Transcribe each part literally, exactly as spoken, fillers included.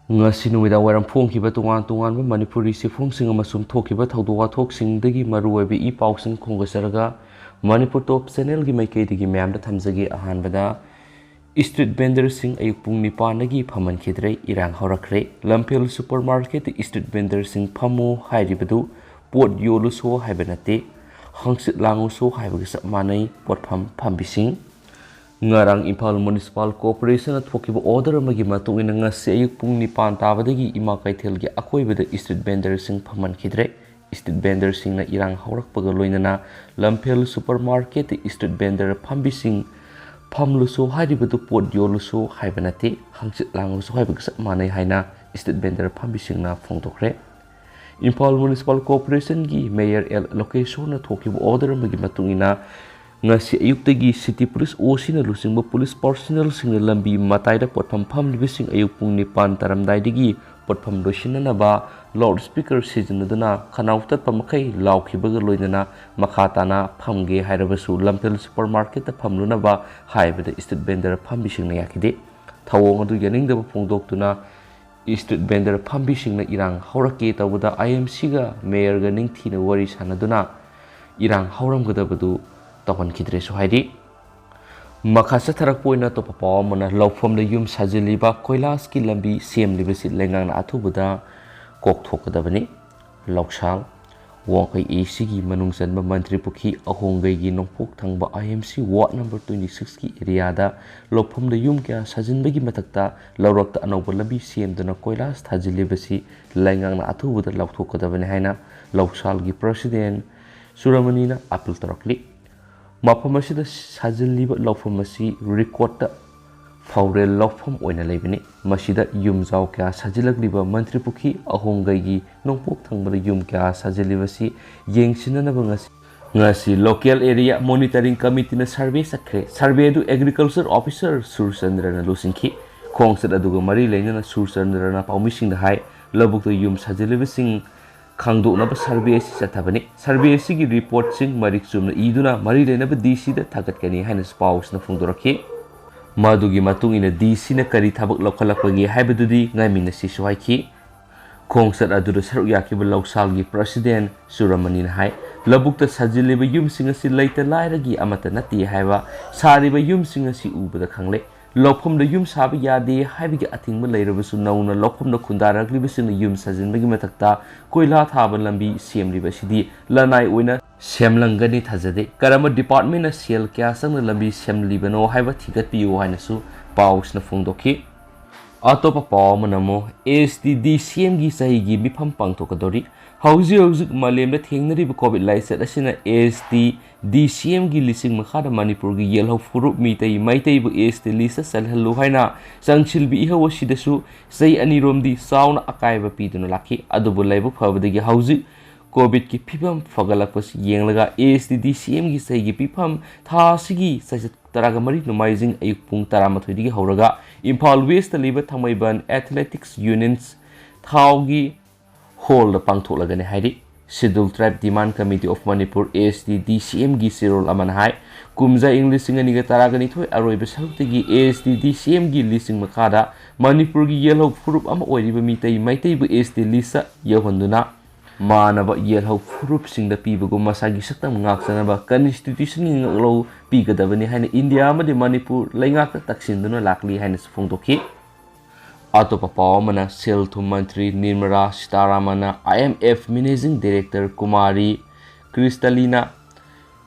ꯉꯁꯤ ꯅꯨꯃꯤꯗꯥꯡ ꯋꯥꯏꯔꯝ ꯐꯣꯡꯈꯤꯕ ꯇꯣꯉꯥꯟ ꯇꯣꯉꯥꯟꯕ ꯃꯅꯤꯄꯨꯔꯤ ꯆꯦꯐꯣꯡꯁꯤꯡ ꯑꯃꯁꯨꯡ ꯊꯣꯛꯈꯤꯕ ꯊꯧꯗꯣꯛ ꯋꯥꯊꯣꯛꯁꯤꯡꯗꯒꯤ ꯃꯔꯨꯑꯣꯏꯕ ꯏ ꯄꯥꯎꯁꯤꯡ ꯈꯣꯝꯒꯠꯆꯔꯒ ꯃꯅꯤꯄꯨꯔ ꯇꯣꯞ ꯆꯦꯅꯦꯜꯒꯤ ꯃꯥꯏꯀꯩꯗꯒꯤ ꯃꯌꯥꯝꯗ ꯊꯝꯖꯒꯦ꯫ ꯑꯍꯥꯟꯕꯗ, ꯏꯁꯇ꯭ꯔꯤꯠ ꯚꯦꯟꯗꯔꯁꯤꯡ ꯑꯌꯨꯛ ꯄꯨꯡ ꯅꯤꯄꯥꯟꯗꯒꯤ ꯐꯝꯍꯟꯈꯤꯗ꯭ꯔꯦ, ꯏꯔꯥꯡ ꯍꯧꯔꯛꯈ꯭ꯔꯦ꯫ ꯂꯝꯐꯦꯜ ꯁꯨꯄꯔ ꯃꯥꯔꯀꯦꯠꯇ ꯏꯁꯇ꯭ꯔꯤꯠ ꯚꯦꯟꯗꯔꯁꯤꯡ ꯐꯝꯃꯨ ꯍꯥꯏꯔꯤꯕꯗꯨ ꯄꯣꯠ ꯌꯣꯜꯂꯨꯁꯣ ꯍꯥꯏꯕ ꯅꯠꯇꯦ, ꯍꯪꯆꯤꯠ ꯂꯥꯡꯉꯨꯁꯣ ꯍꯥꯏꯕꯒ ꯆꯞ ꯃꯥꯟꯅꯩ ꯄꯣꯠꯐꯝ ꯐꯝꯕꯤꯁꯤꯡ꯫ ꯉꯔꯥꯡ ꯏꯝꯐꯥꯜ ꯃ꯭ꯌꯨꯅꯤꯁꯤꯄꯥꯜ ꯀꯣꯔꯄꯣꯔꯦꯁꯟꯅ ꯊꯣꯛꯈꯤꯕ ꯑꯣꯔꯗꯔ ꯑꯃꯒꯤ ꯃꯇꯨꯡ ꯏꯟꯅ ꯉꯁꯤ ꯑꯌꯨꯛ ꯄꯨꯡ ꯅꯤꯄꯥꯟ ꯇꯥꯕꯗꯒꯤ ꯏꯃꯥ ꯀꯩꯊꯦꯜꯒꯤ ꯑꯀꯣꯏꯕꯗ ꯏꯁꯇ꯭ꯔꯤꯠ ꯚꯦꯟꯗꯔꯁꯤꯡ ꯐꯝꯍꯟꯈꯤꯗ꯭ꯔꯦ꯫ ꯏꯁꯇ꯭ꯔꯤꯠ ꯚꯦꯟꯗꯔꯁꯤꯡꯅ ꯏꯔꯥꯡ ꯍꯧꯔꯛꯄꯒ ꯂꯣꯏꯅꯅ ꯂꯝꯐꯦꯜ ꯁꯨꯄꯔ ꯃꯥꯔꯀꯦꯠꯇ ꯏꯁꯇ꯭ꯔꯤꯠ ꯚꯦꯟꯗꯔ ꯐꯝꯕꯤꯁꯤꯡ ꯐꯝꯂꯨꯁꯨ ꯍꯥꯏꯔꯤꯕꯗꯨ ꯄꯣꯠ ꯌꯣꯜꯂꯨꯁꯨ ꯍꯥꯏꯕ ꯅꯠꯇꯦ, ꯍꯪꯆꯤꯠ ꯂꯥꯡꯂꯨꯁꯨ ꯍꯥꯏꯕꯒ ꯆꯞ ꯃꯥꯟꯅꯩ ꯍꯥꯏꯅ ꯏꯁꯇ꯭ꯔꯤꯠ ꯚꯦꯟꯗꯔ ꯐꯝꯕꯤꯁꯤꯡꯅ ꯐꯣꯡꯗꯣꯛꯈ꯭ꯔꯦ꯫ ꯏꯝꯐꯥꯜ ꯃ꯭ꯌꯨꯅꯤꯁꯤꯄꯥꯜ ꯀꯣꯔꯄꯣꯔꯦꯁꯟꯒꯤ ꯃꯦꯌꯔ ꯑꯦꯜ ꯂꯣꯀꯦꯁꯣꯔꯅ ꯊꯣꯛꯈꯤꯕ ꯑꯣꯔꯗꯔ ꯑꯃꯒꯤ ꯃꯇꯨꯡ ꯏꯟꯅ, ꯉꯁꯤ ꯑꯌꯨꯛꯇꯒꯤ ꯁꯤꯇꯤ ꯄꯨꯂꯤꯁ ꯑꯣ ꯁꯤꯅ ꯂꯨꯆꯤꯡꯕ ꯄꯨꯂꯤꯁ ꯄꯥꯔꯁꯣꯅꯦꯜꯁꯤꯡꯅ ꯂꯝꯕꯤ ꯃꯇꯥꯏꯗ ꯄꯣꯠꯐꯝ ꯐꯝꯂꯤꯕꯁꯤꯡ ꯑꯌꯨꯛ ꯄꯨꯡ ꯅꯤꯄꯥꯟ ꯇꯥꯔꯝꯗꯥꯏꯗꯒꯤ ꯄꯣꯠꯐꯝ ꯂꯣꯏꯁꯤꯟꯅꯅꯕ ꯂꯥꯎꯗ ꯁ꯭ꯄꯤꯀꯔ ꯁꯤꯖꯤꯟꯅꯗꯨꯅ ꯈꯅꯥꯎ ꯇꯠꯄ ꯃꯈꯩ ꯂꯥꯎꯈꯤꯕꯒ ꯂꯣꯏꯅꯅ ꯃꯈꯥ ꯇꯥꯅ ꯐꯝꯒꯦ ꯍꯥꯏꯔꯕꯁꯨ ꯂꯝꯐꯦꯜ ꯁꯨꯄꯔ ꯃꯥꯔꯀꯦꯠꯇ ꯐꯝꯂꯨꯅꯕ ꯍꯥꯏꯕꯗ ꯏꯁꯇ꯭ꯔꯤꯠ ꯚꯦꯟꯗꯔ ꯐꯝꯕꯤꯁꯤꯡꯅ ꯌꯥꯈꯤꯗꯦ꯫ ꯊꯧꯑꯣꯡ ꯑꯗꯨ ꯌꯥꯅꯤꯡꯗꯕ ꯐꯣꯡꯗꯣꯛꯇꯨꯅ ꯏꯁꯇ꯭ꯔꯤꯠ ꯚꯦꯟꯗꯔ ꯐꯝꯕꯤꯁꯤꯡꯅ ꯏꯔꯥꯡ ꯍꯧꯔꯛꯀꯦ ꯇꯧꯕꯗ ꯑꯥꯏ ꯑꯦꯝ ꯁꯤꯒ ꯃꯦꯌꯔꯒ ꯅꯤꯡꯊꯤꯅ ꯋꯥꯔꯤ ꯁꯥꯟꯅꯗꯨꯅ ꯏꯔꯥꯡ ꯍꯧꯔꯝꯒꯗꯕꯗꯨ ꯇꯧꯍꯟꯈꯤꯗ꯭ꯔꯦꯁꯨ ꯍꯥꯏꯔꯤ꯫ ꯃꯈꯥ ꯆꯠꯊꯔꯛꯄ ꯑꯣꯏꯅ ꯑꯇꯣꯞꯄ ꯄꯥꯎ ꯑꯃꯅ, ꯂꯧꯐꯝꯗ ꯌꯨꯝ ꯁꯥꯖꯤꯜꯂꯤꯕ ꯀꯣꯏꯂꯥꯁꯀꯤ ꯂꯝꯕꯤ ꯁꯦꯝꯂꯤꯕꯁꯤ ꯂꯩꯉꯥꯛꯅ ꯑꯊꯨꯕꯗ ꯀꯣꯛꯊꯣꯛꯀꯗꯕꯅꯤ꯫ ꯂꯧꯁꯥꯜ, ꯋꯥꯡꯈꯩ ꯑꯦ ꯁꯤꯒꯤ ꯃꯅꯨꯡ ꯆꯟꯕ ꯃꯟꯇ꯭ꯔꯤ ꯄꯨꯈ꯭ꯔꯤ ꯑꯍꯣꯡꯒꯩꯒꯤ ꯅꯣꯡꯄꯣꯛ ꯊꯪꯕ ꯑꯥꯏ M C ward number twenty ꯁꯤꯛꯁꯀꯤ ꯑꯦꯔꯤꯌꯥꯗ ꯂꯧꯐꯝꯗ ꯌꯨꯝ ꯀꯌꯥ ꯁꯥꯖꯤꯟꯕꯒꯤ ꯃꯊꯛꯇ ꯂꯧꯔꯛꯇ ꯑꯅꯧꯕ ꯂꯝꯕꯤ ꯁꯦꯝꯗꯨꯅ ꯀꯣꯏꯂꯥꯁ ꯊꯥꯖꯤꯜꯂꯤꯕꯁꯤ ꯂꯩꯉꯥꯛꯅ ꯑꯊꯨꯕꯗ ꯂꯧꯊꯣꯛꯀꯗꯕꯅꯤ ꯍꯥꯏꯅ ꯂꯧꯁꯥꯜꯒꯤ ꯄ꯭ꯔꯁꯤꯗꯦꯟ ꯆꯨꯔꯥꯃꯅꯤꯅ ꯑꯥꯄꯤꯜ ꯇꯧꯔꯛꯂꯤ꯫ ꯃꯐꯝ ꯑꯁꯤꯗ ꯁꯥꯖꯤꯜꯂꯤꯕ ꯂꯧꯐꯝ ꯑꯁꯤ ꯔꯦꯀꯣꯔꯗꯇ ꯐꯥꯎꯔꯦꯜ ꯂꯧꯐꯝ ꯑꯣꯏꯅ ꯂꯩꯕꯅꯤ꯫ ꯃꯁꯤꯗ ꯌꯨꯝꯖꯥꯎ ꯀꯌꯥ ꯁꯥꯖꯤꯜꯂꯛꯂꯤꯕ ꯃꯟꯇ꯭ꯔꯤ ꯄꯨꯈ꯭ꯔꯤ ꯑꯍꯣꯡꯒꯩꯒꯤ ꯅꯣꯡꯄꯣꯛ ꯊꯪꯕꯗ ꯌꯨꯝ ꯀꯌꯥ ꯁꯥꯖꯤꯜꯂꯤꯕꯁꯤ ꯌꯦꯡꯁꯤꯟꯅꯅꯕ ꯉꯁꯤ, ꯉꯁꯤ ꯂꯣꯀꯦꯜ ꯑꯦꯔꯤꯌꯥ ꯃꯣꯅꯤꯇꯔꯤꯡ ꯀꯃꯤꯇꯤꯅ ꯁꯔꯚꯦ ꯆꯠꯈ꯭ꯔꯦ꯫ ꯁꯔꯚꯦ ꯑꯗꯨ ꯑꯦꯒ꯭ꯔꯤꯀꯜꯆꯔ ꯑꯣꯐꯤꯁꯔ ꯁꯨꯔꯆꯟꯗ꯭ꯔꯅ ꯂꯣꯏꯁꯤꯟꯈꯤ꯫ ꯈꯣꯡꯆꯠ ꯑꯗꯨꯒ ꯃꯔꯤ ꯂꯩꯅꯅ ꯁꯨꯔꯆꯟꯗ꯭ꯔꯅ ꯄꯥꯎꯃꯤꯁꯤꯡꯗ ꯍꯥꯏ, ꯂꯧꯕꯨꯛꯇ ꯌꯨꯝ ꯁꯥꯖꯤꯜꯂꯤꯕꯁꯤꯡ ꯈꯪꯗꯣꯛꯅꯕ ꯁꯔꯚꯦ ꯑꯁꯤ ꯆꯠꯊꯕꯅꯤ꯫ ꯁꯔꯚꯦ ꯑꯁꯤꯒꯤ ꯔꯤꯄꯣꯔꯠꯁꯤꯡ ꯃꯔꯤꯛ ꯆꯨꯝꯅ ꯏꯗꯨꯅ ꯃꯔꯤ ꯂꯩꯅꯕ ꯗꯤ ꯁꯤꯗ ꯊꯥꯒꯠꯀꯅꯤ ꯍꯥꯏꯅꯁꯨ ꯄꯥꯎꯁꯤꯅ ꯐꯣꯡꯗꯣꯔꯛꯈꯤ꯫ ꯃꯗꯨꯒꯤ ꯃꯇꯨꯡ ꯏꯟꯅ ꯗꯤ ꯁꯤꯅ ꯀꯔꯤ ꯊꯕꯛ ꯂꯧꯈꯠꯂꯛꯄꯒꯦ ꯍꯥꯏꯕꯗꯨꯗꯤ ꯉꯥꯏꯃꯤꯟꯅꯁꯤꯁꯨ ꯍꯥꯏꯈꯤ꯫ ꯈꯣꯡꯆꯠ ꯑꯗꯨꯗ ꯁꯔꯨꯛ ꯌꯥꯈꯤꯕ ꯂꯧꯁꯥꯜꯒꯤ ꯄ꯭ꯔꯁꯤꯗꯦꯟ ꯆꯨꯔꯃꯅꯤꯅ ꯍꯥꯏ, ꯂꯧꯕꯨꯛꯇ ꯁꯥꯖꯤꯜꯂꯤꯕ ꯌꯨꯝꯁꯤꯡ ꯑꯁꯤ ꯂꯩꯇ ꯂꯥꯏꯔꯒꯤ ꯑꯃꯠꯇ ꯅꯠꯇꯦ ꯍꯥꯏꯕ, ꯁꯥꯔꯤꯕ ꯌꯨꯝꯁꯤꯡ ꯑꯁꯤ ꯎꯕꯗ ꯈꯪꯂꯦ꯫ ꯂꯧꯐꯝꯗ ꯌꯨꯝ ꯁꯥꯕ ꯌꯥꯗꯦ ꯍꯥꯏꯕꯒꯤ ꯑꯊꯤꯡꯕ ꯂꯩꯔꯕꯁꯨ ꯅꯧꯅ ꯂꯧꯐꯝꯗ ꯈꯨꯟꯗꯥꯔꯛꯂꯤꯕꯁꯤꯡꯅ ꯌꯨꯝ ꯁꯥꯖꯤꯟꯕꯒꯤ ꯃꯊꯛꯇ ꯀꯣꯏꯂꯥ ꯊꯥꯕ ꯂꯝꯕꯤ ꯁꯦꯝꯂꯤꯕ ꯑꯁꯤꯗꯤ ꯂꯅꯥꯏ ꯑꯣꯏꯅ ꯁꯦꯝꯂꯝꯒꯅꯤ ꯊꯥꯖꯗꯦ꯫ ꯀꯔꯝꯕ departmentꯅ ꯁꯦꯜ ꯀꯌꯥ ꯆꯪꯅ ꯂꯝꯕꯤ ꯁꯦꯝꯂꯤꯕꯅꯣ ꯍꯥꯏꯕ ꯊꯤꯒꯠꯄꯤꯌꯨ ꯍꯥꯏꯅꯁꯨ ꯄꯥꯎꯁꯤꯅ ꯐꯣꯡꯗꯣꯛꯈꯤ꯫ ꯑꯇꯣꯞꯄ ꯄꯥꯎ ꯑꯃꯅ ꯑꯃꯨꯛ ꯑꯦꯁ ꯇꯤ ꯗꯤ ꯁꯤ ꯑꯦꯝꯒꯤ ꯆꯍꯤꯒꯤ ꯃꯤꯐꯝ ꯄꯥꯡꯊꯣꯛꯀꯗꯧꯔꯤ꯫ ꯍꯧꯖꯤꯛ ꯍꯧꯖꯤꯛ ꯃꯥꯂꯦꯝꯗ ꯊꯦꯡꯅꯔꯤꯕ COVID ꯂꯥꯏꯆꯠ ꯑꯁꯤꯅ ꯑꯦꯁ ꯇꯤ ꯗꯤ ꯁꯤ ꯑꯦꯝꯒꯤ ꯂꯤꯁꯤꯡ ꯃꯈꯥꯗ ꯃꯅꯤꯄꯨꯔꯒꯤ ꯌꯦꯜꯍꯧ ꯐꯨꯔꯨꯞ ꯃꯤꯇꯩ ꯃꯩꯇꯩꯕꯨ ꯑꯦꯁ ꯇꯤ ꯂꯤꯁꯇ ꯆꯜꯍꯜꯂꯨ ꯍꯥꯏꯅ ꯆꯪꯁꯤꯜꯕꯤ ꯏꯍꯧ ꯑꯁꯤꯗꯁꯨ ꯆꯍꯤ ꯑꯅꯤꯔꯣꯝꯗꯤ ꯆꯥꯎꯅ ꯑꯀꯥꯏꯕ ꯄꯤꯗꯨꯅ ꯂꯥꯛꯈꯤ꯫ ꯑꯗꯨꯕꯨ ꯂꯥꯏꯕꯛ ꯐꯕꯗꯒꯤ ꯍꯧꯖꯤꯛ COVIDꯀꯤ ꯐꯤꯕꯝ ꯐꯒꯠꯂꯛꯄꯁꯤ ꯌꯦꯡꯂꯒ ꯑꯦꯁ ꯇꯤ ꯗꯤ ꯁꯤ ꯑꯦꯝꯒꯤ ꯆꯍꯤꯒꯤ ꯄꯤꯐꯝ ꯊꯥ ꯑꯁꯤꯒꯤ ꯆꯩꯆꯠ ꯇꯔꯥꯒ ꯃꯔꯤ ꯅꯣꯡꯃꯥꯏꯖꯤꯡ ꯑꯌꯨꯛ ꯄꯨꯡ ꯇꯔꯥꯃꯥꯊꯣꯏꯗꯒꯤ ꯍꯧꯔꯒ ꯏꯝꯐꯥꯜ ꯋꯦꯁꯇ ꯂꯩꯕ ꯊꯥꯡꯃꯩꯕꯟ ꯑꯦꯊꯂꯦꯇꯤꯛꯁ ꯌꯨꯅꯤꯌꯟꯁ ꯊꯥꯎꯒꯤ ꯍꯣꯜꯗ ꯄꯥꯡꯊꯣꯛꯂꯒꯅꯤ ꯍꯥꯏꯔꯤ꯫ Scheduled Tribe Demand Committee of Manipur, S T D C M ꯒꯤ ꯆꯦꯔꯣꯜ ꯑꯃꯅ ꯍꯥꯏ, ꯀꯨꯝꯖꯥ ꯏꯪ ꯂꯤꯁꯤꯡ ꯑꯅꯤꯒ ꯇꯔꯥꯒ ꯅꯤꯊꯣꯏ ꯑꯔꯣꯏꯕ ꯁꯔꯨꯛꯇꯒꯤ S T D C M ꯒꯤ ꯂꯤꯁꯤꯡ ꯃꯈꯥꯗ ꯃꯅꯤꯄꯨꯔꯒꯤ ꯌꯦꯜꯍꯧ ꯐꯨꯔꯨꯞ ꯑꯃ ꯑꯣꯏꯔꯤꯕ ꯃꯤꯇꯩ ꯃꯩꯇꯩꯕꯨ S T listꯇ ꯌꯧꯍꯟꯗꯨꯅ ꯃꯥꯟꯅꯕ ꯌꯦꯜꯍꯧ ꯐꯨꯔꯨꯞꯁꯤꯡꯗ ꯄꯤꯕꯒꯨꯝ ꯃꯁꯥꯒꯤ ꯁꯛꯇꯝ ꯉꯥꯛꯆꯅꯕ constitutionꯒꯤ ꯉꯛꯂꯧ ꯄꯤꯒꯗꯕꯅꯤ ꯍꯥꯏꯅ ꯏꯟꯗꯤꯌꯥ ꯑꯃꯗꯤ ꯃꯅꯤꯄꯨꯔ ꯂꯩꯉꯥꯛꯇ ꯇꯛꯁꯤꯟꯗꯨꯅ ꯂꯥꯛꯂꯤ ꯍꯥꯏꯅꯁꯨ ꯐꯣꯡꯗꯣꯛꯈꯤ꯫ ꯑꯇꯣꯞꯄ ꯄꯥꯎ ꯑꯃꯅ, ꯁꯦꯜ ꯊꯨꯝ ꯃꯟꯇ꯭ꯔꯤ ꯅꯤꯔꯃꯂꯥ ꯁꯤꯇꯥꯔꯥꯃꯟꯅ I M F Managing Director ꯀꯨꯃꯥꯔꯤ ꯀ꯭ꯔꯤꯁꯇꯂꯤꯅꯥ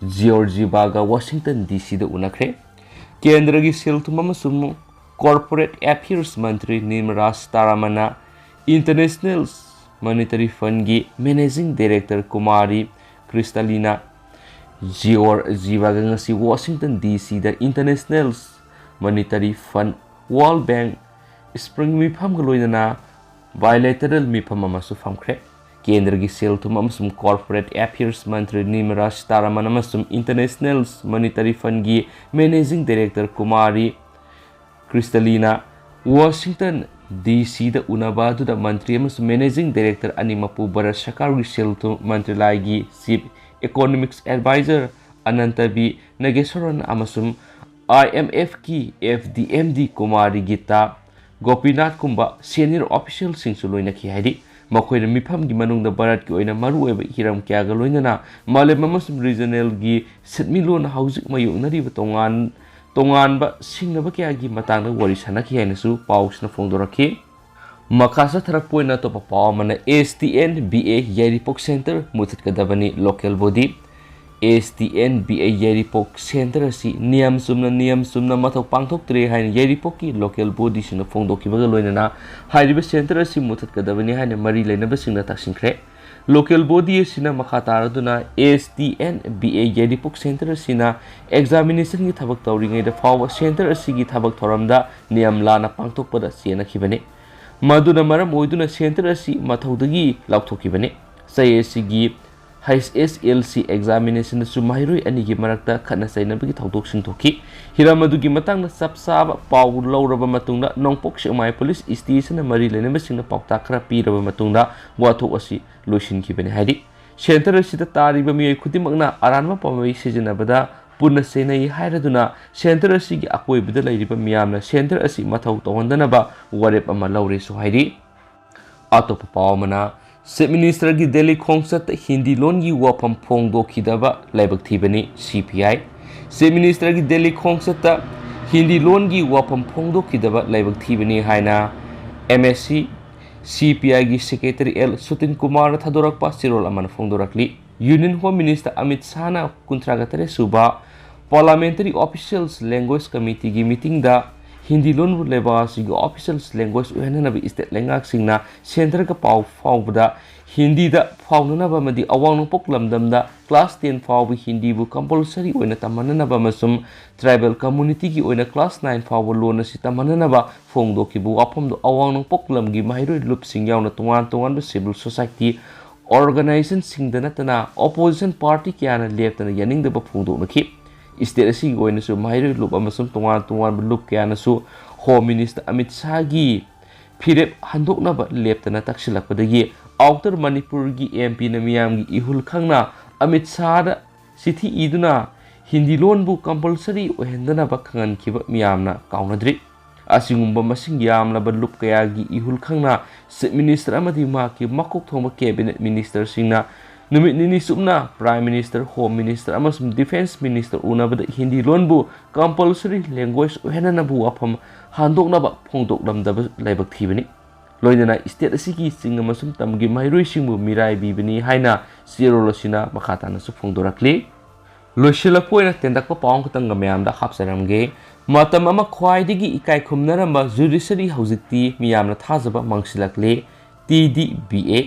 ꯖꯤꯑꯣꯔꯖꯤꯕꯥꯒ ꯋꯥꯁꯤꯡꯇꯟ ꯗꯤ ꯁꯤꯗ ꯎꯅꯈ꯭ꯔꯦ꯫ ꯀꯦꯟꯗ꯭ꯔꯒꯤ ꯁꯦꯜ ꯊꯨꯝ ꯑꯃꯁꯨꯡ Corporate Affairs ꯃꯟꯇ꯭ꯔꯤ ꯅꯤꯔꯃꯂꯥ ꯁꯤꯇꯥꯔꯥꯃꯟꯅ International Monetary Fundꯒꯤ Managing Director ꯀꯨꯃꯥꯔꯤ ꯀ꯭ꯔꯤꯁꯇꯂꯤꯅꯥ ꯖꯤꯑꯣꯔꯖꯤꯕꯥꯒ ꯉꯁꯤ ꯋꯥꯁꯤꯡꯇꯟ ꯗꯤ ꯁꯤꯗ International Monetary Fund, World Bank, Spring ꯃꯤꯐꯝꯒ ꯂꯣꯏꯅꯅ bilateral ꯃꯤꯐꯝ ꯑꯃꯁꯨ ꯐꯝꯈ꯭ꯔꯦ꯫ ꯀꯦꯟꯗ꯭ꯔꯒꯤ ꯁꯦꯜ ꯊꯨꯝ ꯑꯃꯁꯨꯡ Corporate Affairs ꯃꯟꯇ꯭ꯔꯤ ꯅꯤꯔꯃꯂꯥ ꯁꯤꯇꯥꯔꯥꯃꯟ ꯑꯃꯁꯨꯡ International Monetary Fundꯒꯤ Managing Director ꯀꯨꯃꯥꯔꯤ ꯀ꯭ꯔꯤꯁꯇꯂꯤꯅꯥ ꯋꯥꯁꯤꯡꯇꯟ ꯗꯤ ꯁꯤꯗ ꯎꯅꯕ ꯑꯗꯨꯗ ꯃꯟꯇ꯭ꯔꯤ ꯑꯃꯁꯨꯡ Managing Director ꯑꯅꯤꯃꯛꯄꯨ ꯚꯥꯔꯠ ꯁꯔꯀꯥꯔꯒꯤ ꯁꯦꯜ ꯊꯨꯝ ꯃꯟꯇ꯭ꯔꯥꯂꯌꯒꯤ Chief Economics Advisor Anantha V Nageswaran ꯑꯃꯁꯨꯡ ꯑꯥꯏ ꯑꯦꯝ ꯑꯦꯐꯀꯤ ꯑꯦꯐ ꯗꯤ ꯑꯦꯝ ꯗꯤ ꯀꯨꯃꯥꯔꯤ ꯒꯤꯇꯥ ꯒꯣꯄꯤꯅꯥꯊꯀꯨꯝꯕ senior officialꯁꯤꯡꯁꯨ ꯂꯣꯏꯅꯈꯤ ꯍꯥꯏꯔꯤ꯫ ꯃꯈꯣꯏꯅ ꯃꯤꯐꯝꯒꯤ ꯃꯅꯨꯡꯗ ꯚꯥꯔꯠꯀꯤ ꯑꯣꯏꯅ ꯃꯔꯨꯑꯣꯏꯕ ꯍꯤꯔꯝ ꯀꯌꯥꯒ ꯂꯣꯏꯅꯅ ꯃꯥꯂꯦꯝ ꯑꯃꯁꯨꯡ regionalꯒꯤ ꯁꯦꯟꯃꯤꯠꯂꯣꯟꯅ ꯍꯧꯖꯤꯛ ꯃꯥꯌꯣꯛꯅꯔꯤꯕ ꯇꯣꯉꯥꯟ ꯇꯣꯉꯥꯟꯕ ꯁꯤꯡꯅꯕ ꯀꯌꯥꯒꯤ ꯃꯇꯥꯡꯗ ꯋꯥꯔꯤ ꯁꯥꯅꯈꯤ ꯍꯥꯏꯅꯁꯨ ꯄꯥꯎꯁꯤꯅ ꯐꯣꯡꯗꯣꯔꯛꯈꯤ꯫ ꯃꯈꯥ ꯆꯠꯊꯔꯛꯄ ꯑꯣꯏꯅ ꯑꯇꯣꯞꯄ ꯄꯥꯎ ꯑꯃꯅ, S T N B A Yairipok centre ꯃꯨꯊꯠꯀꯗꯕꯅꯤ local body꯫ S T N B A Yairipok centre ꯑꯁꯤ ꯅꯤꯌꯝ ꯆꯨꯝꯅ, ꯅꯤꯌꯝ ꯆꯨꯝꯅ ꯃꯊꯧ ꯄꯥꯡꯊꯣꯛꯇ꯭ꯔꯦ ꯍꯥꯏꯅ ꯌꯥꯏꯔꯤꯄꯣꯛꯀꯤ local bodyꯁꯤꯡꯅ ꯐꯣꯡꯗꯣꯛꯈꯤꯕꯒ ꯂꯣꯏꯅꯅ ꯍꯥꯏꯔꯤꯕ centre ꯑꯁꯤ ꯃꯨꯊꯠꯀꯗꯕꯅꯤ ꯍꯥꯏꯅ ꯃꯔꯤ ꯂꯩꯅꯕꯁꯤꯡꯅ ꯇꯛꯁꯤꯟꯈ꯭ꯔꯦ꯫ Local body ꯑꯁꯤꯅ ꯃꯈꯥ ꯇꯥꯔꯗꯨꯅ S T N B A Yairipok centre ꯑꯁꯤꯅ examinationꯒꯤ ꯊꯕꯛ ꯇꯧꯔꯤꯉꯩꯗ ꯐꯥꯎꯕ centre ꯑꯁꯤꯒꯤ ꯊꯕꯛ ꯊꯧꯔꯝꯗ ꯅꯤꯌꯝ ꯂꯥꯟꯅ ꯄꯥꯡꯊꯣꯛꯄꯗ ꯆꯦꯟꯅꯈꯤꯕꯅꯤ꯫ ꯃꯗꯨꯅ ꯃꯔꯝ ꯑꯣꯏꯗꯨꯅ centre ꯑꯁꯤ ꯃꯊꯧꯗꯒꯤ ꯂꯥꯎꯊꯣꯛꯈꯤꯕꯅꯤ꯫ ꯆꯌꯦꯠ ꯑꯁꯤꯒꯤ H S L C examinationꯗꯁꯨ ꯃꯍꯩꯔꯣꯏ ꯑꯅꯤꯒꯤ ꯃꯔꯛꯇ ꯈꯠꯅ ꯆꯩꯅꯕꯒꯤ ꯊꯧꯗꯣꯛꯁꯤꯡ ꯊꯣꯛꯈꯤ꯫ ꯍꯤꯔꯝ ꯑꯗꯨꯒꯤ ꯃꯇꯥꯡꯗ ꯆꯞ ꯆꯥꯕ ꯄꯥꯎ ꯂꯧꯔꯕ ꯃꯇꯨꯡꯗ ꯅꯣꯡꯄꯣꯛ ꯁꯦꯛꯃꯥꯏ police stationꯅ ꯃꯔꯤ ꯂꯩꯅꯕꯁꯤꯡꯅ ꯄꯥꯎꯇꯥꯛ ꯈꯔ ꯄꯤꯔꯕ ꯃꯇꯨꯡꯗ ꯋꯥꯊꯣꯛ ꯑꯁꯤ ꯂꯣꯏꯁꯤꯟꯈꯤꯕꯅꯤ ꯍꯥꯏꯔꯤ꯫ Centre ꯑꯁꯤꯗ ꯇꯥꯔꯤꯕ ꯃꯤꯑꯣꯏ ꯈꯨꯗꯤꯡꯃꯛꯅ ꯑꯔꯥꯟꯕ ꯄꯥꯝꯕꯩ ꯁꯤꯖꯤꯟꯅꯕꯗ ꯄꯨꯟꯅ ꯆꯩꯅꯩ ꯍꯥꯏꯔꯗꯨꯅ centre ꯑꯁꯤꯒꯤ ꯑꯀꯣꯏꯕꯗ ꯂꯩꯔꯤꯕ ꯃꯤꯌꯥꯝꯅ centre ꯑꯁꯤ ꯃꯊꯧ ꯇꯧꯍꯟꯗꯅꯕ ꯋꯥꯔꯦꯞ ꯑꯃ ꯂꯧꯔꯦꯁꯨ ꯍꯥꯏꯔꯤ꯫ ꯑꯇꯣꯞꯄ ꯄꯥꯎ ꯑꯃꯅ, Chief Ministerꯒꯤ ꯗꯦꯜꯂꯤ ꯈꯣꯡꯆꯠꯇ ꯍꯤꯟꯗꯤ ꯂꯣꯟꯒꯤ ꯋꯥꯐꯝ ꯐꯣꯡꯗꯣꯛꯈꯤꯗꯕ ꯂꯥꯏꯕꯛ ꯊꯤꯕꯅꯤ C P I꯫ Chief Ministerꯒꯤ Delhi ꯈꯣꯡꯆꯠꯇ Hindi ꯂꯣꯟꯒꯤ ꯋꯥꯐꯝ ꯐꯣꯡꯗꯣꯛꯈꯤꯗꯕ ꯂꯥꯏꯕꯛ ꯊꯤꯕꯅꯤ ꯍꯥꯏꯅ M S C C P Iꯒꯤ secretary L ꯁꯨꯇꯤꯟ ꯀꯨꯃꯥꯔꯅ ꯊꯥꯗꯣꯔꯛꯄ ꯆꯦꯔꯣꯜ ꯑꯃꯅ ꯐꯣꯡꯗꯣꯔꯛꯂꯤ꯫ Union Home Minister ꯑꯃꯤꯠ ꯁꯥꯍꯅ ꯀꯨꯟꯊ꯭ꯔꯥꯒ ꯇꯔꯦꯠ ꯁꯨꯕ Parliamentary Officials Language Committeeꯒꯤ meetingꯗ ꯍꯤꯟꯗꯤ ꯂꯣꯟꯕꯨ ꯂꯩꯕꯥꯛ ꯑꯁꯤꯒꯤ officials language ꯑꯣꯏꯍꯟꯅꯅꯕ state ꯂꯩꯉꯥꯛꯁꯤꯡꯅ centreꯒ ꯄꯥꯎ ꯐꯥꯎꯕꯗ ꯍꯤꯟꯗꯤꯗ ꯐꯥꯎꯅꯅꯕ ꯑꯃꯗꯤ ꯑꯋꯥꯡ ꯅꯣꯡꯄꯣꯛ ꯂꯝꯗꯝꯗ class ten ꯐꯥꯎꯕ ꯍꯤꯟꯗꯤꯕꯨ compulsory ꯑꯣꯏꯅ ꯇꯝꯍꯟꯅꯅꯕ ꯑꯃꯁꯨꯡ tribal communityꯒꯤ ꯑꯣꯏꯅ class nine ꯐꯥꯎꯕ ꯂꯣꯟ ꯑꯁꯤ ꯇꯝꯍꯟꯅꯅꯕ ꯐꯣꯡꯗꯣꯛꯈꯤꯕ ꯋꯥꯐꯝꯗꯨ ꯑꯋꯥꯡ ꯅꯣꯡꯄꯣꯛ ꯂꯝꯒꯤ ꯃꯍꯩꯔꯣꯏ ꯂꯨꯞꯁꯤꯡ ꯌꯥꯎꯅ ꯇꯣꯉꯥꯟ ꯇꯣꯉꯥꯟꯕ civil society organizationꯁꯤꯡꯗ ꯅꯠꯇꯅ opposition party ꯀꯌꯥꯅ ꯂꯦꯞꯇꯅ ꯌꯥꯅꯤꯡꯗꯕ ꯐꯣꯡꯗꯣꯛꯅꯈꯤ꯫ State ꯑꯁꯤꯒꯤ ꯑꯣꯏꯅꯁꯨ ꯃꯍꯩꯔꯣꯏ ꯂꯨꯞ ꯑꯃꯁꯨꯡ ꯇꯣꯉꯥꯟ ꯇꯣꯉꯥꯟꯕ ꯂꯨꯞ ꯀꯌꯥꯅꯁꯨ Home Minister ꯑꯃꯤꯠ ꯁꯥꯍꯒꯤ ꯐꯤꯔꯦꯞ ꯍꯟꯗꯣꯛꯅꯕ ꯂꯦꯞꯇꯅ ꯇꯛꯁꯤꯜꯂꯛꯄꯗꯒꯤ Outer ꯃꯅꯤꯄꯨꯔꯒꯤ M Pꯅ ꯃꯤꯌꯥꯝꯒꯤ ꯏꯍꯨꯜ ꯈꯪꯅ ꯑꯃꯤꯠ ꯁꯥꯍꯗ ꯆꯤꯊꯤ ꯏꯗꯨꯅ ꯍꯤꯟꯗꯤ ꯂꯣꯟꯕꯨ compulsory ꯑꯣꯏꯍꯟꯗꯅꯕ ꯈꯪꯍꯟꯈꯤꯕ ꯃꯤꯌꯥꯝꯅ ꯀꯥꯎꯅꯗ꯭ꯔꯤ꯫ ꯑꯁꯤꯒꯨꯝꯕ ꯃꯁꯤꯡ ꯌꯥꯝꯂꯕ ꯂꯨꯞ ꯀꯌꯥꯒꯤ ꯏꯍꯨꯜ ꯈꯪꯅ Chief Minister ꯑꯃꯗꯤ ꯃꯍꯥꯛꯀꯤ ꯃꯀꯣꯛ ꯊꯣꯡꯕ Cabinet Ministerꯁꯤꯡꯅ ꯅꯨꯃꯤꯠ ꯅꯤꯅꯤ ꯆꯨꯞꯅ Prime Minister, Home Minister ꯑꯃꯁꯨꯡ Defence Minister ꯎꯅꯕꯗ ꯍꯤꯟꯗꯤ ꯂꯣꯟꯕꯨ compulsory language ꯑꯣꯏꯍꯟꯅꯅꯕ ꯋꯥꯐꯝ ꯍꯟꯗꯣꯛꯅꯕ ꯐꯣꯡꯗꯣꯛꯂꯝꯗꯕ ꯂꯥꯏꯕꯛ ꯊꯤꯕꯅꯤ꯫ ꯂꯣꯏꯅꯅ state ꯑꯁꯤꯒꯤ ꯆꯤꯡ ꯑꯃꯁꯨꯡ ꯇꯝꯒꯤ ꯃꯍꯩꯔꯣꯏꯁꯤꯡꯕꯨ ꯃꯤꯔꯥꯏꯕꯤꯕꯅꯤ ꯍꯥꯏꯅ ꯆꯦꯔꯣꯜ ꯑꯁꯤꯅ ꯃꯈꯥ ꯇꯥꯅꯁꯨ ꯐꯣꯡꯗꯣꯔꯛꯂꯤ꯫ ꯂꯣꯏꯁꯤꯜꯂꯛꯄ ꯑꯣꯏꯅ ꯇꯦꯟꯇꯛꯄ ꯄꯥꯎ ꯑꯃꯈꯛꯇꯪꯒ ꯃꯌꯥꯝꯗ ꯍꯥꯞꯆꯔꯝꯒꯦ꯫ ꯃꯇꯝ ꯑꯃ ꯈ꯭ꯋꯥꯏꯗꯒꯤ ꯏꯀꯥꯏ ꯈꯨꯝꯅꯔꯝꯕ judiciary ꯍꯧꯖꯤꯛꯇꯤ ꯃꯤꯌꯥꯝꯅ ꯊꯥꯖꯕ ꯃꯥꯡꯁꯤꯜꯂꯛꯂꯦ꯫ T D B A꯫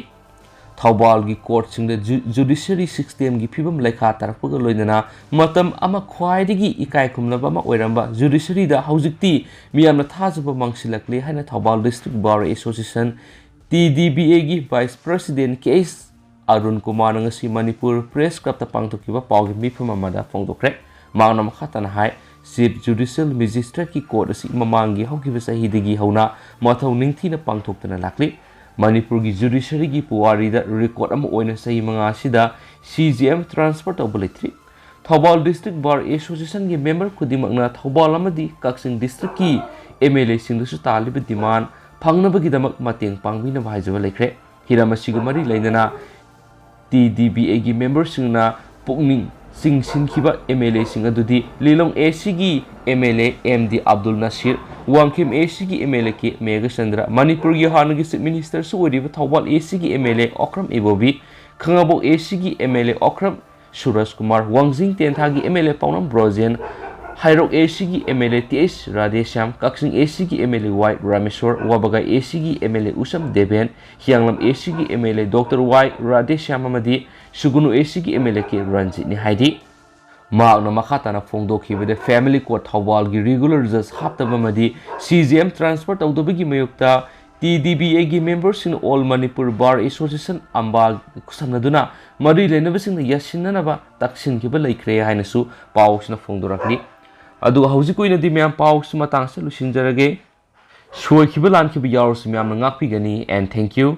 ꯊꯧꯕꯥꯜꯒꯤ courtꯁꯤꯡꯗ ju-, judiciary systemꯒꯤ ꯐꯤꯕꯝ ꯂꯩꯈꯥ ꯇꯥꯔꯛꯄꯒ ꯂꯣꯏꯅꯅ ꯃꯇꯝ ꯑꯃ ꯈ꯭ꯋꯥꯏꯗꯒꯤ ꯏꯀꯥꯏ ꯈꯨꯝꯅꯕ ꯑꯃ ꯑꯣꯏꯔꯝꯕ judiciaryꯗ ꯍꯧꯖꯤꯛꯇꯤ ꯃꯤꯌꯥꯝꯅ ꯊꯥꯖꯕ ꯃꯥꯡꯁꯤꯜꯂꯛꯂꯦ ꯍꯥꯏꯅ Thoubal District Bar Association, T D B Aꯒꯤ Vice President K H Arun ꯀꯨꯃꯥꯔꯅ ꯉꯁꯤ ꯃꯅꯤꯄꯨꯔ Press Clubꯇ ꯄꯥꯡꯊꯣꯛꯈꯤꯕ ꯄꯥꯎꯒꯤ ꯃꯤꯐꯝ ꯑꯃꯗ ꯐꯣꯡꯗꯣꯛꯈ꯭ꯔꯦ꯫ ꯃꯍꯥꯛꯅ ꯃꯈꯥ ꯇꯥꯅ ꯍꯥꯏ, Chief Judicial Magistrateꯀꯤ court ꯑꯁꯤ ꯃꯃꯥꯡꯒꯤ ꯍꯧꯈꯤꯕ ꯆꯍꯤꯗꯒꯤ ꯍꯧꯅ ꯃꯊꯧ ꯅꯤꯡꯊꯤꯅ ꯄꯥꯡꯊꯣꯛꯇꯨꯅ ꯂꯥꯛꯂꯤ꯫ ꯃꯅꯤꯄꯨꯔꯒꯤ judiciaryꯒꯤ ꯄꯨꯋꯥꯔꯤꯗ record ꯑꯃ ꯑꯣꯏꯅ ꯆꯍꯤ ꯃꯉꯥ ꯑꯁꯤꯗ C J M transfer ꯇꯧꯕ ꯂꯩꯇ꯭ꯔꯤ꯫ ꯊꯧꯕꯥꯜ District Bar Associationꯒꯤ member ꯈꯨꯗꯤꯡꯃꯛꯅ ꯊꯧꯕꯥꯜ ꯑꯃꯗꯤ ꯀꯛꯆꯤꯡ districtꯀꯤ MLAꯁꯤꯡꯗꯁꯨ ꯇꯥꯜꯂꯤꯕ demand ꯐꯪꯅꯕꯒꯤꯗꯃꯛ ꯃꯇꯦꯡ ꯄꯥꯡꯕꯤꯅꯕ ꯍꯥꯏꯖꯕ ꯂꯩꯈ꯭ꯔꯦ꯫ ꯍꯤꯔꯝ ꯑꯁꯤꯒ ꯃꯔꯤ ꯂꯩꯅꯅ T D B Aꯒꯤ memberꯁꯤꯡꯅ ꯄꯨꯛꯅꯤꯡ ꯆꯤꯡꯁꯤꯟꯈꯤꯕ MLAꯁꯤꯡ ꯑꯗꯨꯗꯤ ꯂꯤꯂꯣꯡ ACꯒꯤ MLA M D ꯑꯕꯗꯨꯜ ꯅꯁꯤꯔ, ꯋꯥꯡꯈꯦꯝ ACꯒꯤ MLA K ꯃꯦꯘꯆꯟꯗ꯭ꯔ, ꯃꯅꯤꯄꯨꯔꯒꯤ ꯍꯥꯟꯅꯒꯤ Chief Ministerꯁꯨ ꯑꯣꯏꯔꯤꯕ ꯊꯧꯕꯥꯜ ACꯒꯤ MLA ꯑꯣꯀ꯭ꯔꯝ ꯏꯕꯣꯕꯤ, ꯈꯥꯉꯕꯣꯛ ACꯒꯤ MLA ꯑꯣꯀ꯭ꯔꯝ ꯁꯨꯔꯖ ꯀꯨꯃꯥꯔ, ꯋꯥꯡꯖꯤꯡ ꯇꯦꯟꯊꯥꯒꯤ MLA ꯄꯥꯎꯅꯝ ꯕ꯭ꯔꯣꯖꯦꯟ, ꯍꯩꯔꯣꯛ ACꯒꯤ MLA T H ꯔꯥꯙꯦꯁ꯭ꯌꯥꯝ, ꯀꯛꯆꯤꯡ ACꯒꯤ MLA Y ꯔꯥꯃꯦꯁꯣꯔ, ꯋꯥꯕꯒꯥꯏ ACꯒꯤ MLA ꯎꯁꯝ Deben, ꯍꯤꯌꯥꯡꯂꯝ ACꯒꯤ MLA Doctor Y Radheshyam ꯑꯃꯗꯤ ꯁꯨꯒꯨꯅꯨ ACꯒꯤ MLA K ꯔꯟꯖꯤꯠꯅꯤ ꯍꯥꯏꯔꯤ꯫ ꯃꯍꯥꯛꯅ ꯃꯈꯥ ꯇꯥꯅ ꯐꯣꯡꯗꯣꯛꯈꯤꯕꯗ, family court ꯊꯧꯕꯥꯜꯒꯤ regular judge ꯍꯥꯞꯇꯕ ꯑꯃꯗꯤ C J M transfer ꯇꯧꯗꯕꯒꯤ ꯃꯥꯌꯣꯛꯇ T D B Aꯒꯤ memberꯁꯤꯡꯅ All Manipur Bar Association ꯑꯝꯕꯥꯒ ꯈꯨꯠꯁꯝꯅꯗꯨꯅ ꯃꯔꯤ ꯂꯩꯅꯕꯁꯤꯡꯅ ꯌꯥꯁꯤꯟꯅꯅꯕ ꯇꯛꯁꯤꯟꯈꯤꯕ ꯂꯩꯈ꯭ꯔꯦ ꯍꯥꯏꯅꯁꯨ ꯄꯥꯎꯁꯤꯅ ꯐꯣꯡꯗꯣꯔꯛꯂꯤ꯫ ꯑꯗꯨꯒ ꯍꯧꯖꯤꯛꯀꯤ ꯑꯣꯏꯅꯗꯤ ꯃꯌꯥꯝ ꯄꯥꯎꯁꯤ ꯃꯇꯥꯡꯁꯤꯗ ꯂꯣꯏꯁꯤꯟꯖꯔꯒꯦ꯫ ꯁꯣꯏꯈꯤꯕ ꯂꯥꯟꯈꯤꯕ ꯌꯥꯎꯔꯁꯨ ꯃꯌꯥꯝꯅ ꯉꯥꯛꯄꯤꯒꯅꯤ, and thank you꯫